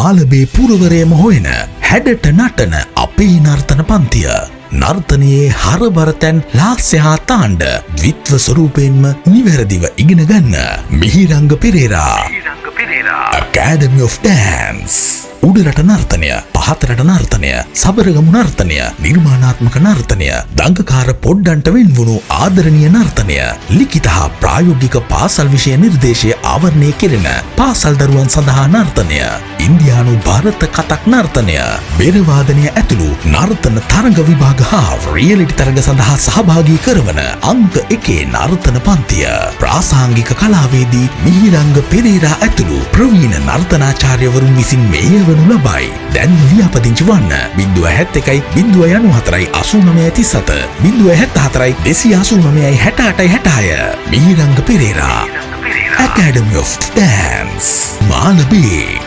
මාලබේ පුරවරයම හොයන හැඩට නටන අපේ නර්තන පන්තිය. නර්තනයේ හරබර තැන් ලාස්‍ය හා තාණ්ඩ ද්විත්ව ස්වරූපයෙන්ම නිවැරදිව ඉගෙන ගන්න. මිහිරංග පෙරේරා Academy of Dance. උඩරට නර්තනය, පහතරට නර්තනය, සබරගමු නර්තනය, නිර්මාණාත්මක නර්තනය, දඟකාර පොඩ්ඩන්ට වෙන්වුණු ආදරණීය නර්තනය, ලිඛිත හා ප්‍රායෝගික පාසල් විෂය නිර්දේශය ආවරණය කෙරෙන පාසල් දරුවන් සඳහා නර්තනය, ඉන්දියානු භාරත කතක් නර්තනය, බෙර වාදනය ඇතුළු නර්තන තරඟ විභාග හා රියලිටි තරඟ සඳහා සහභාගී කරවන අංක එකේ නර්තන පන්තිය. ප්‍රාසංගික කලාවේදී මිහිරංග පෙරේරා ඇතුළු ප්‍රවීණ නර්තනාචාර්යවරුන් විසින් මෙහෙයවනු ලබයි. දැන් ලියාපදිංචි වන්න 071 094 89 37, 074 289 68 66. මිහිරංග Perera Academy of Dance, Malabe.